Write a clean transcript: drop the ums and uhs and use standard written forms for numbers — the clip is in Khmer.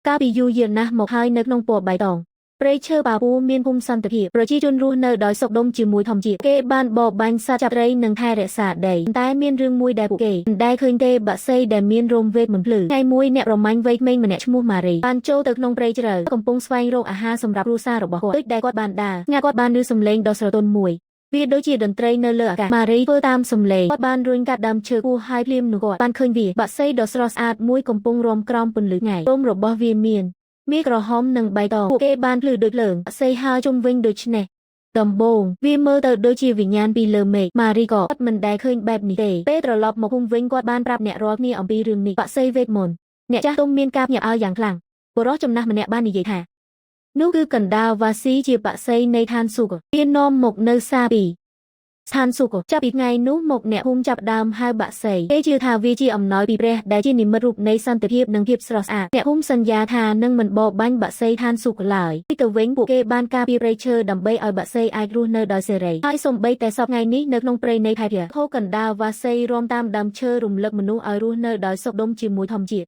កាលពីយូរយារណាស់មកហើយនៅក្នុងពណ៌បៃតងព្រៃឈើបាពូមានភូមិសន្តិភាពប្រជាជនរស់នៅដោយសុខដុមជាមួយធម្មជាតិគេបានបរបាញ់សត្វចាប់ត្រីនិងថែរក្សាដីតែមានរឿងមួយដែលពួកគេមិនដែលឃើញទេបក្សីដែលមានរោមវេទមិនភ្លឺថ្ងៃមួយអ្នកប្រមាញ់វ័យក្មេងម្នាក់ឈ្មោះម៉ារីបានចូលទៅក្នុងព្រៃជ្រៅកំពុងស្វែងរកអាហារសម្រាប់គ្រួសាររបស់គាត់ដូចដែលគាត់បានដើរស្ងាត់គាត់បានឮសំឡេងដ៏ស្រទន់មួយ វាដូចជាតន្ត្រីនៅលើអាកាសម៉ារីធ្វើតាមសំឡេងគាត់បានរុញកាត់ដើមឈើគោះហើយភ្លាមនោះគាត់បានឃើញវាបក្សីដ៏ស្រស់ស្អាតមួយកំពុងរាំក្រោមពន្លឺថ្ងៃរោមរបស់វាមានមាសក្រហមនិងបៃតងពួកគេបានភ្លឺដូចភ្លើងបក្សីហើរជុំវិញដូច្នេះដំបូងវាមើលទៅដូចជាវិញ្ញាណពីលើមេឃម៉ារីក៏គាត់មិនដែលឃើញបែបនេះទេពេលត្រឡប់មកភូមិវិញគាត់បានប្រាប់អ្នករាល់គ្នាអំពីរឿងនេះបក្សីវេទមន្តអ្នកចាស់ទុំមានការភ្ញាក់ផ្អើលយ៉ាងខ្លាំងបុរសចំណាស់ម្នាក់បាននិយាយថានោះគឺកណ្ដាលវ៉ាស៊ីជាបក្សីនៃឋានសួគ៌វានាំមកនៅសារពី ស្ថានសួគ៌ចាប់ពីថ្ងៃនោះមកអ្នកភូមិចាប់ផ្ដើមហៅបក្សីគេជឿថាវាជាអំណោយពីព្រះដែលជានិមិត្តរូបនៃសន្តិភាពនិងភាពស្រស់ស្អាតអ្នកភូមិសន្យាថានឹងមិនបរបាញ់បក្សីឋានសួគ៌ឡើយទៅវិញពួកគេបានការពារព្រៃឈើដើម្បីឲ្យបក្សីអាចរស់នៅដោយសេរីហើយសូម្បីតែសព្វថ្ងៃនេះនៅក្នុងព្រៃនៃខេត្តព្រះខូកណ្ដាលវ៉ាសីរាំតាមដើមឈើរំលឹកមនុស្សឲ្យរស់នៅដោយសុខដុមជាមួយធម្មជាតិ។